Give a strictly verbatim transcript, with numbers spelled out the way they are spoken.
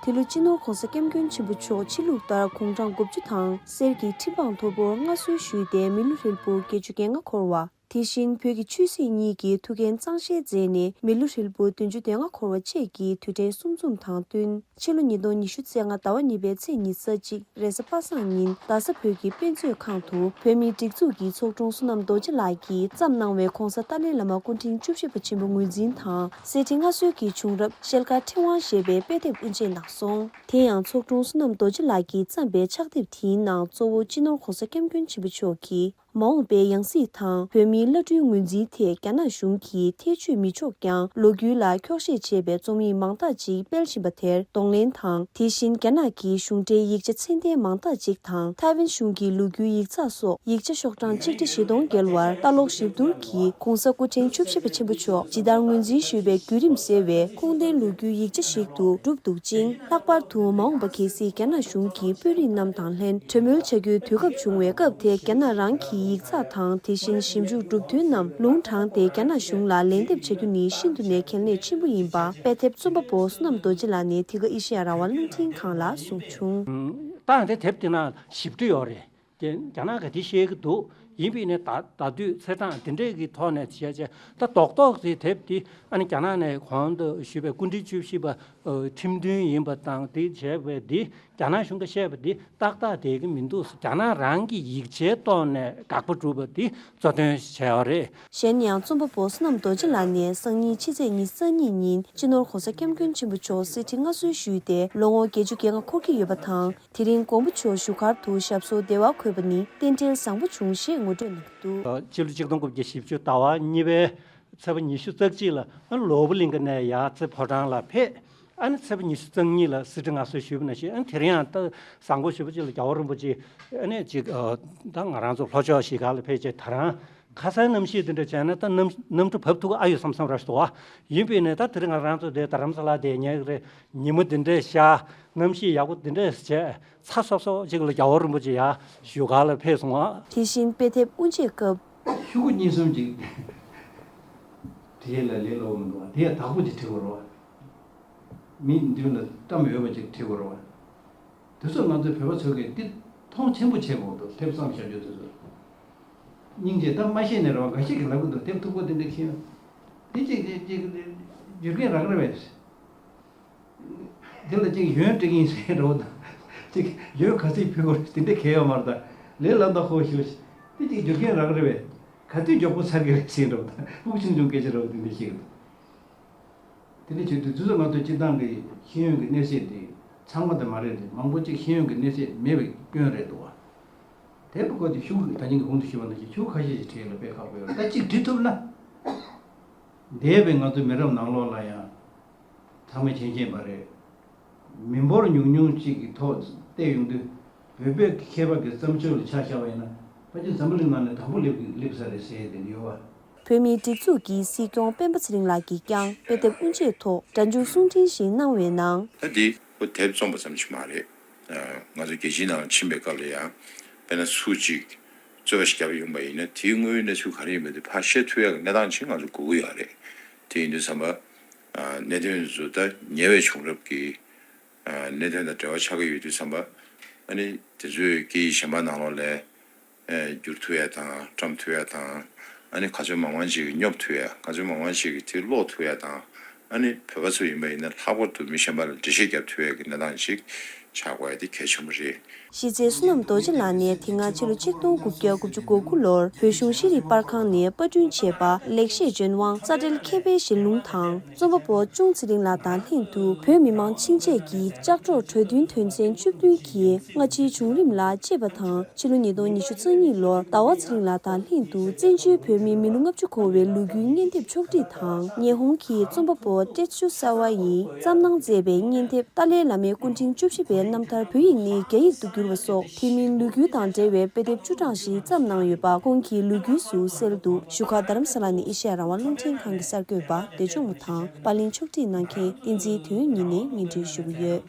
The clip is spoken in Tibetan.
དེ་ལོ་སྤྱི་ནོར་༧གོང་ས་༧སྐྱབས་མགོན་ཆེན་པོ་མཆོག་ཕྱི་ལུགས་ལྟར་དགུང་གྲངས་དགུ་བཅུ་དང་གསེར་གྱི་ཁྲི་འཕང་མཐོ་པོར་མངའ་གསོལ་ཞུས་ཏེ་མི་ལོ་ཧྲིལ་པོ་བརྒྱད་ཅུ་གྱ་ལྔ་འཁོར་བ། དེ་བཞིན་བོད་ཀྱི་ཆོས་སྲིད་གཉིས་ཀྱི་ཐུགས་འགན་གཙང་བཞེས་མཛད་ནས་མི་ལོ་ཧྲིལ་པོ་བདུན་ཅུ་དོན་ལྔ་འཁོར་བ་བཅས་ཀྱི་དུས་དྲན་གསུམ་འཛོམས་དང་བསྟུན། ཕྱི་ལོ་ཉིས་སྟོང་ཉི་ཤུ་རྩ་ལྔ་ཟླ་བ་གཉིས་པའི་ཚེས་ཉི་ཤུ་རྩ་གཅིག་རེས་གཟའ་པ་སངས་ཉིན་རྡ་ས་བོད་ཀྱི་དཔེ་མཛོད་ཁང་དུ་བོད་མིའི་སྒྲིག་འཛུགས་ཀྱི་ཚོགས་དྲུང་བསོད་ནམས་རྡོ་རྗེ་ལགས་ཀྱིས་བརྩམས་གནང་བའི་༧གོང་ས་ཏཱ་ལའི་བླ་མ་སྐུ་ཕྲེང་བཅུ་བཞི་པ་ཆེན་པོ་ངོས་འཛིན་དང་གསེར་ཁྲི་མངའ་གསོལ་གྱི་བྱུང་རབས་ཤེལ་དཀར་ཕྲེང་བ་ཞེས་པའི་དཔེ་དེབ་དབུ་འབྱེད་གནང་སོང་། དེ་ཡང་ཚོགས་དྲུང་བསོད་ནམས་རྡོ་རྗེ་ལགས་ཀྱིས་བརྩམས་པའི་ཕྱག་དེབ་དེའི་ནང་གཙོ་བོ་སྤྱི་ནོར་༧གོང་ས་༧སྐྱབས་མགོན་ཆེན་པོ་མཆོག་གིས། མ་འོངས་པའི་ཡང་སྲིད་དང་བོད་མིའི་བླ་སྤྲུལ་ངོས་འཛིན་ཐད་རྒྱ་ནག་གཞུང་གིས་ཐེ་བྱུས་མི་ཆོག་ཀྱང་ལོ་རྒྱུས་ལ་འཁྱོག་བཤད་བྱས་པའི་རྩོམ་ཡིག་མང་དག་ཅིག་སྤེལ་བཞིན་པ་དེར་གདོང་ལེན་དང་། དེ་བཞིན་རྒྱ་ནག་གི་གཞུང་འབྲེལ་ཡིག་ཆ་ཚད་ལྡན་མང་དག་ཅིག་དང་ཐའེ་ཝན་གཞུང་གི་ལོ་རྒྱུས་ཡིག་ཚགས་སོགས་ཡིག་ཆ་ཤོག་གྲངས་ཆིག་ཁྲི་བཞི་སྟོང་བརྒལ་བར་ལྟ་ཀློག་ཞིབ་བསྡུར་གྱིས་༧གོང་ས་སྐུ་ཕྲེང་བཅུ་བཞི་པ་ཆེན་པོ་མཆོག་ཇི་ལྟར་ངོས་འཛིན་ཞུས་པའི་བརྒྱུད་རིམ་གསལ་བའི་ཁུངས་ལྡན་ལོ་རྒྱུས་ཡིག་ཆ་ཞིག་ཏུ་གྲུབ་འདུག་ཅིང་། ལྷག་པར་དུ་མ་འོངས་པ་གལ་སྲིད་རྒྱ་ནག་གཞུང་གིས་དཔོན་རིགས་རྣམས་དང་ལྷན་གྲོས་མོལ་བྱ་རྒྱུའི་དུས་སྐབས་བྱུང་བའི་སྐབས་དེ་རྒྱ་ནག་རང་གི་ཡིག་ཚགས་དང་དེ་བཞིན་ཞིབ་འཇུག་གྲུབ་དོན་རྣམས་ལུང་དྲངས་ཏེ་རྒྱ་ནག་གཞུང་ལ་ལན་འདེབས་བྱ་རྒྱུ་ནི་ཤིན་ཏུ་ནས་གལ་གནད་ཆེན་པོ་ཡིན་པ་དཔེ་དེབ་རྩོམ་པ་པོ་བསོད་ནམས་རྡོ་རྗེ་ལགས་ནས་འདི་ག་ཨེ་ཤེ་ཡ་རང་དབང་རླུང་འཕྲིན་ཁང་ལ་གསུངས་བྱུང་། ད་ཡང་དེ་དེབ་དེ་ན་ཞིབ་ཕྲ་ཡོད་རེད། དེ་རྒྱ་ནག་གིས་དེ་བཤད་ཀྱི་འདུག་ཡིན་པས་ནས་ད་ད་དུས་ཚེས་གྲངས་དེ་འདྲས་ཀྱི་ཐོག་ནས་བྱས་བྱས་ད་རྡོག་རྡོག་དེ་དེབ་དེ་ཨ་ནི་རྒྱ་ནག་ནས་གོང་དུ་ཞུས་པའི་སྐུ་ཕྲེང་བཅུ་བཞི་པ་ཁྲིམས་མཐུན་ཡིན་པ་དང་དེ་བྱས་པའི་དེ་རྒྱ་ནག་གཞུང་གིས་བཤད་པ་དེ་ཏག་ཏག་བསྡད་ཀྱི་མི་འདུག་རྒྱ་ནག་རང་གི་ཡིག་ཆའི་ཐོག་ནས་དགག་པ་སྒྲུབ་པ་དེ་གཙོ་དོན་བྱས་པ་རེད། གཞན་ཡང་རྩོམ་པ་པོ་བསོད་ནམས་རྡོ་རྗེ་ལགས་ནས་སང་ཉིན་ཕྱི་ཚེས་ཉི་ཤུ་རྩ་གཉིས་ཉིན་སྤྱི་ནོར་༧གོང་ས་༧སྐྱབས་མགོན་ཆེན་པོ་མཆོག་གསེར་ཁྲི་མངའ་གསོལ་ཞུས་ཏེ་ལོ་ངོ་བརྒྱད་ཅུ་གྱ་ལྔ་འཁོར་གྱི་ཡོད་པ་དང་། དེ་རིང་མགོན་པོ་མཆོག་བཞུགས་སྒར་དུ་ཞབས་སོར་བདེ་བར་འཁོད་པ་ནི་རྟེན་འབྲེལ་བཟང་པོ་བྱུང་ཞེས་ངོ་སྤྲོད་གནང་གི་འདུག་ཕྱི་ལོ་ཆིག་སྟོང་དགུ་བརྒྱ་བཞི་བཅུ་ཟླ་བ་གཉིས་པའི་ཚེས་པ་ཉི་ཤུ་རྩ་གཅིག་ལ་ལུའུ་པོ་གླིང་ཁ་ནས་ཡར་རྩེ་ཕོ་བྲང་ལ་ཕེབས། ཨ་ནི་ཚེས་པ་ཉི་ཤུ་རྩ་གཉིས་ལ་གསེར་ཁྲི་མངའ་གསོལ་ཞུས་པ་ནང་བཞིན། ཨ་ནི་དེ་རིང་ཡང་ད་བཟང་པོ་ཞེ་པོ་ཅིག་ལ་རྒྱལ་བ་རིན་པོ་ཆེ་ཨ་ནི་ཅིག་ད་ང་རང་ཚོ་ལྷོ་ཕྱོགས་གཞིས་སྒར་ལ་ཕེབས་བྱས་ད་རང་ཁ་སང་གནམ་གཤིས་དེ་འདྲ་བྱས་ན་ད་གནམ་གནམ་གྲུ་བབས་ཐུབ་ཀྱི་ཨ་ཡོད་བསམ་བསམ་ར་ཞིག་འདུག་བ། ཡིན་པས་ནས་ད་དེ་རིང་ང་རང་ཚོ་དེ་རྡ་རམ་ས་ལ་བསྡད་ཉལ་གི་རེད། ཉི་མ་དེ་འདྲས་ཤར། གནམ་གཤིས་ཡག་པོ་དེ་འདྲས་བྱས། ཚ་སོབ་སོབ་ཅིག་ལ་རྒྱལ་བ་རིན་པོ་ཆེ་ཡར་བཞུགས་སྒར་ལ་ཕེབས་སོང་ང་། དེ་བཞིན་དཔེ་དེབ་དབུ་འབྱེད་སྐབས། ཤོག་གུ་གཉིས་གསུམ་ཅིག་བྲིས་ལ་ལས་སླ་པོ་མི་འདུག་བ། དེ་ཡང་དག་པོ་ཅིག་བྲི་དགོས་རེད་བ། མི་མདུན་ལ་གཏམ་ཡོད་པ་ཅིག་བྲི་དགོས་རེད་བ། དེ་ཚོ་ང་ཚོའི་བོད་པ་ཚོ་གིས་འདི་མཐོང་ཆེན་པོ་བྱེད་དགོས་འདུག་དེབ་བརྩམས་བཞག་རྒྱུ་དེ་ཚོ། སྙིང་རྗེ་ད་མ་ཤེས་ནས་རེད་བ། འགའ་ཞིག་གིས་ལབ་ཀྱི་འདུག་དེབ་མཐུག་པོ་དེ་འདྲ་ཁྱེར་ཡོང་། དེ་ཅིག་ཅིག་ཅིག་རྒྱུ་རྐྱེན་རག་རེད་བས། དེ་ལ་ཅིག་ཡོན་སྤྲད་ཀྱི་ཡིན་ཟེར་འགྲོ་དང་། ཅིག་ཡོན་ག་ཚོད་ཕུལ་དགོས་དེ་འདྲ་གལ་ཡོད་མ་རེད་ད། ལས་ལམ་དང་ཧོ་ཞུ། དེ་ཅིག་རྒྱུ་རྐྱེན་རག་རེད་བས། ག་དུས་མགྱོགས་པོ་ཚར་གི་རེད་ཟེར་འགྲོ་དང་། ཕྲུ་གུ་ཆུང་ཆུང་སྐད་ཆ་རེད་བ། དེ་འདྲ་བཤད་ཀྱི་འདུག་དེ་འདྲ་བྱེད་དུས་དུས་ཚོད་ང་ཚོ་སྤྱིར་བཏང་གི་ཤེས་ཡོན་གྱི་གནས་ཚད་དེ་ཚང་མ་དེ་མ་རེད་དེ། མང་པོ་ཅིག་ཤེས་ཡོན་གྱི་གནས་ཚད་མེད་པའི་སྐྱོན་རེད་འདུག་བ། དེ་བ་ཁོ་དེ་ཤུགས་ད་ཉིན་གྱི་གོང་དུ་ཞུས་པ་ནང་བཞིན་ཤུགས་ཁ་ཤས་ཤིག་བྲིས་ལ་དཔེ་ཁག་པོ་ཡོད། ད་ཅིག་བྲིས་ཐུབ་ན། འདས་པའི་ང་ཚོའི་མི་རབས་ནང་ལོགས་ལ་ཡང་ཚང་མས་མཁྱེན་མཁྱེན་པ་རེད། མི་འབོར་ཉུང་ཉུང་ཅིག་གི་ཐོག་བལྟས་ཡོང་དུས། བོད་པའི་མཁས་པ་གི་བརྩམས་ཆོས་ལ་ཆ་བཞག་པ་ཡིན་ན། ཕལ་ཆེར་འཛམ་བུ་གླིང་ནང་ནས་དང་པོ་སླེབས་སླེབས་ས་རེད་ཟེར་ཡས་དེ་ཡོད་བ། བོད་མིའི་སྒྲིག་འཛུགས་ཀྱི་སྲིད་སྐྱོང་སྤེན་པ་ཚེ་རིང་ལགས་ཀྱིས་ཀྱང་དཔེ་དེབ་དབུ་འབྱེད་ཐོག་སྒྲ་འཇུག་གསུང་འཕྲིན་ཞིག་གནང་བའི་ནང་། ད་འདི་ཁོ་དེབ་རྩོམ་པ་ཙམ་ཞིག་མ་རེད། ང་ཚོ་རྒྱལ་སྤྱིའི་ནང་ཕྱིན་པའི་སྐབས་ལ་ཡང་དཔེར་ན་སུ་གཅིག་རྩོད་པ་ཞིག་བརྒྱབ་ཡོང་པ་ཡིན་ན། དེའི་དངོས་ཡོད་གནས་ཚུལ་ག་རེ་ཡིན་པ་དེ་ཕར་ཤེས་ཐུབ་ཡག་གི་གནས་སྟངས་ཅིག་ང་ཚོ་དགོས་ཀྱི་ཡོད་རེད། དེ་ཡིན་དུས་ཙམ་པ། གནད་དོན་དེ་ཚོ་ད་ཉེ་བའི་བྱུང་རབས་ཀྱི་གནད་དོན་དང་འབྲེལ་བ་ཆགས་ཀྱི་ཡོད་དུས་ཙམ་པ། ཨ་ནི་དེ་ཚོས་སྐད་ཡིག་གཞན་པ་ནང་ལོགས་ལ་བསྒྱུར་ཐུབ་ཡ་དང་བཀྲམ་ཐུབ་ཡ་དང་། ཨ་ནི་ག་ཚོད་མང་མང་ཅིག་གིས་སྙོབ་ཐུབ་ཡ། ག་ཚོད་མང་མང་ཅིག་གིས་དེ་ཀློག་ཐུབ་ཡ་དང་། ཨ་ནི་བོད་པ་ཚོ་ཡིན་པ་ཡིན་ན་ལྷག་པར་དུ་མི་གཞན་པ་ལ་འགྲེལ་བཤད་རྒྱབ་ཐུབ་ཡ་གི་གནས་སྟངས་ཤིག་ཆགས་དགོས་ཡ་དེ་གལ་ཆེན་པོ་རེད། གཞི་རྩའི་བསོད་ནམས་རྡོ་རྗེ་ལགས་ནས་དེ་སྔ་ཕྱི་ལོ་ཆིག་སྟོང་དགུ་བརྒྱ་དགུ་བཅུ་གོ་དགུ་ལོར་བོད་གཞུང་ཤེས་རིག་པར་ཁང་ནས་པར་སྐྲུན་བྱས་པ་ལེགས་བཤད་ལྗོན་དབང་རྩ་འགྲེལ་མཁས་པའི་ཞལ་ལུང་དང་། རྩོམ་པ་པོ་ཅུང་ཚེ་རིང་ལགས་དང་ལྷན་དུ་བོད་མི་མང་ཕྱིན་ཆད་ཀྱི་ལྕགས་སྒྲོག་གྲོས་མཐུན་དོན་ཚན་བཅུ་བདུན་གྱི་སྔ་ཕྱིའི་བྱུང་རིམ་ལ་དཔྱད་པ་དང་། ཕྱི་ལོ་ཉིས་སྟོང་ཉི་ཤུ་རྩ་གཉིས་ལོར་ཟླ་བ་ཚེ་རིང་ལགས་དང་ལྷན་དུ་བཙན་བྱོལ་བོད་མིའི་མི་ལོ་ལྔ་བཅུ་འཁོར་བའི་ལོ་རྒྱུས་སྙན་དེབ་ཕྱོགས་བསྒྲིགས་དང་། ཉི་ཧོང་གི་རྩོམ་པ་པོ་ཏེ་ཚུ་ས་ཝ་ཡིས་བརྩམས་གནང་མཛད་པའི་སྙན་དེབ་ཏཱ་ལའི་བླ་མའི་སྐུ་ཕྲེང་བཅུ་བཞི་པའི་རྣམ་ཐར་བོད་ཡིག་ནས་རྒྱ་ཡིག་ཏུ་བསྒྱུར་བ་སོགས་དེ་མིན་ལོ་རྒྱུས་དང་འབྲེལ་བའི་དཔེ་དེབ་བཅུ་གྲངས་ཤིག་བརྩམས་གནང་ཡོད་པ་ཁོང་གི་ལོ་རྒྱུས་སུ་གསལ་འདུག་བཞུགས་སྒར་རྡ་རམ་ས་ལ་ནས་ཨེ་ཤེ་ཡ་རང་དབང་རླུང་འཕྲིན་ཁང་གི་གསར་འགོད་པ་བདེ་སྐྱོང་དང་པར་ལེན་ཕྱོགས་སྒྲིག་གནང་མཁན་བསྟན་འཛིན་དོན་གཉིས་ནས་སྙན་སྒྲོན་ཞུ་གི་ཡོད།